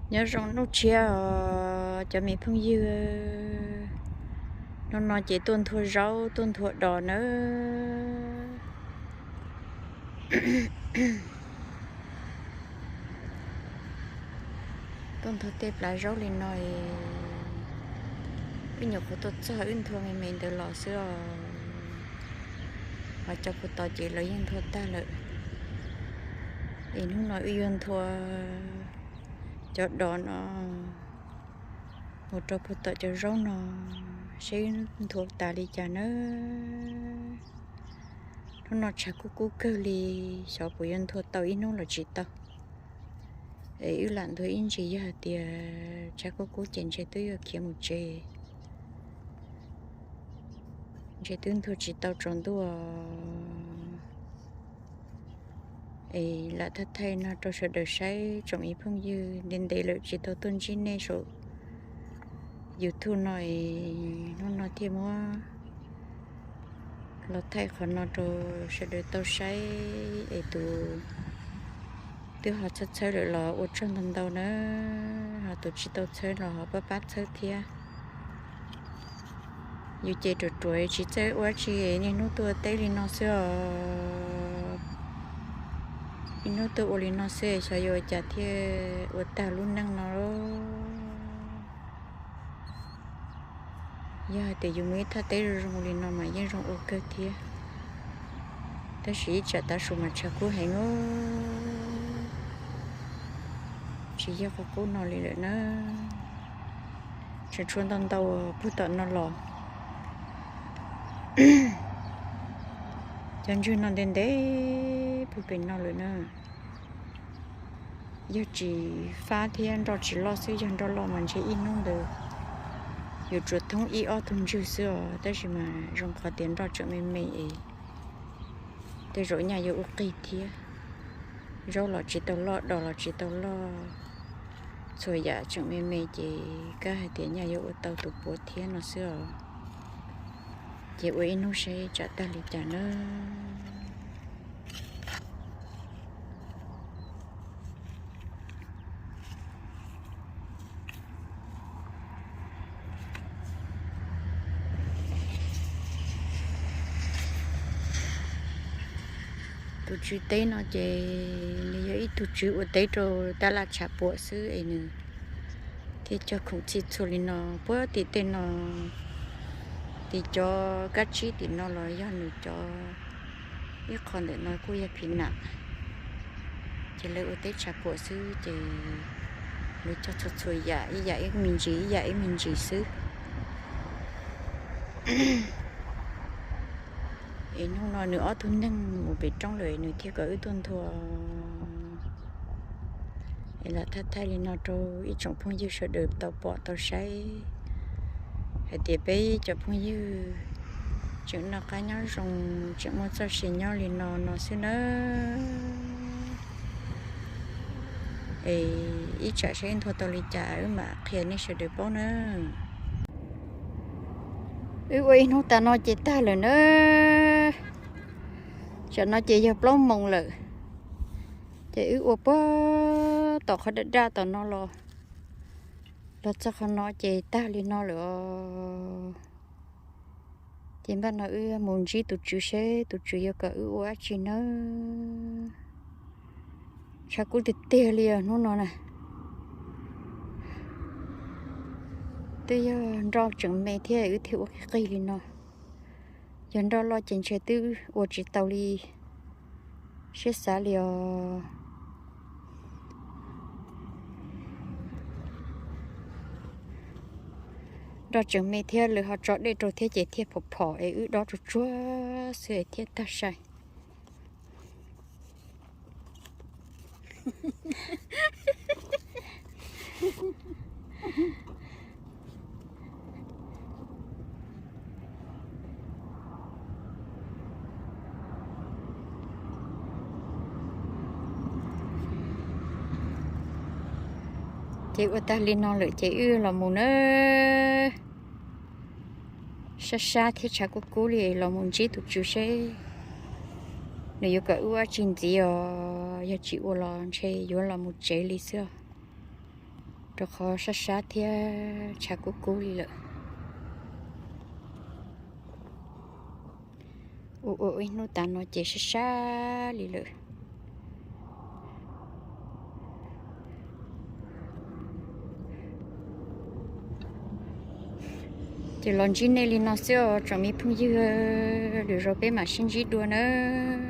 Nyob zoo hnub tshiab os cov me phooj ywg. Hnub no ces tuaj nthua zaub tuaj nthua dos nawb. Tuaj nthua tej plav zaub li no, wb nyuam qhuav tuaj txog wb nthua me me ntawd los xwb os. Ho cov puag tod ces lawv yeej nthua tag lawm. Es hnub no wb yuav nthua cov dos no mus rau puag tom cov zaub no, seb nthua tas li cas nawb. Hnub no tshav kub kub kawg li, xyov puas yuav nthua tau ib hnub los tsis tau. Es wb lam nthua ib ntsis, yog hais tias tshav kub kub ces ntshe twb yuav khiav mus tsev. Ntshe twb nthua tsis tau tsaus ntuj. Es lam thaij thaij no rau sawv daws saib tsoom me phooj ywg, ntev ntev lawm tsis tau tuaj ntsib nej saum YouTube no es hnub no thiaj muab los thaij qhov no rau sawv daws tau saib es tus twb ho txhawb txhawb lawm los ua tsaug ntau ntau na, ho tus tsis tau txhawb los ho pab pab txhawb thiab. Yus ces ruam ruam tsis txawj ua tsi, niaj hnub tuaj teb li no xwb os. Niaj hnub tuaj ua li no xwb xyov yuav ua cas thiaj ua tag lub neej no. Yog hais tias yus muaj ib thaj teb zoo zoo li no mas yeej zoo ua kawg thiab. Tab sis ib tsam tav su mas tshav kub heev os, tsis yog qhov qub no li lawm na. Tseem tshuav ntau ntau puag tom no los. Cov ntswg no ntev ntev puag pem no lawm na. Yog tsis fab thiab nroj tsis loj xwb, yog nroj loj mas ntshe ib hnub ntawd yus tsuas thoob ib ob tug ntswg xwb os, tab sis mas zoo qhov tias nroj tseem me me es tej zaum nyaj yuav ua qig thiab. Zaub los tsis tau loj, dos los tsis tau loj, txhua yam tseem me me ces kab hais tias nyaj yuav ua tau tus puav thiab no xwb os. Ces ua ib hnub seb tsam tag li cas nawb. Tus tswv teb no ces nws yog ib tug tswv ua teb rau tab laj tshav puam xwb es nws thiaj cog khoom txhij txhua li no. Puag tim tej no, tim cov kab tsib tim no los yog nws cov, ib qho ntawm no kuj yog phim nam. Ces lawv ua teb tshav puam xwb ces lawv cog txhua txhua yam, ib yam ib me ntsis, ib yam ib me ntsis xwb. Es hnub no nws ob tug neeg mus pem roob lawm nws thiaj kom wb tuaj nthua. Es lam thaij thaij li no rau ib tsoom phooj ywg sawv daws tau pom tau saib hais tias peb cov phooj ywg tseem noj qab nyob zoo, tseem muaj txoj sia nyob li no no xwb nawb. Es ib tsam saib nthua tau li cas wb mam qhia nej sawv daws paub nawb. Wb ua ib hnub tas no ces tag lawm nawb. Tsam no ces yog plaub moos lawm. Ces wb ua puag tom qhov daj daj tom no los, los txog qhov no ces tag li no lawm os. Ces npaj no wb mus ntsib tus tswv seb tus tswv yuav kom wb ua dab tsi nawb. Tshav kub tiag tiag li os hnub no na. Twb yog nroj tseem me thiab wb thiaj ua qig qig li no. Yog nroj loj ces ntshe twb ua tsis tau li siab xav li os. Nroj tseem me thiab lawv ho tso dej rau thiab ces thiaj phom phom es wb dob tsuag tsuag xwb es thiaj tag sai. Ces ua tag li no lawm ces wb los mus nawb. Sab sab thiab tshav kub kub li los mus ntsib tus tswv seb nws yuav kom wb ua dab tsi ntxiv os, yog tsis ua los ntshe yuav los mus tsev li xwb os. Rau qhov sab sab thiab tshav kub kub li lawm. Ua ua ib hnub tas no ces sab sab li lawm. Ces los ntsib nej li no xwb os tsoom me phooj ywg, lwm zaus peb mam sib ntsib dua nawb.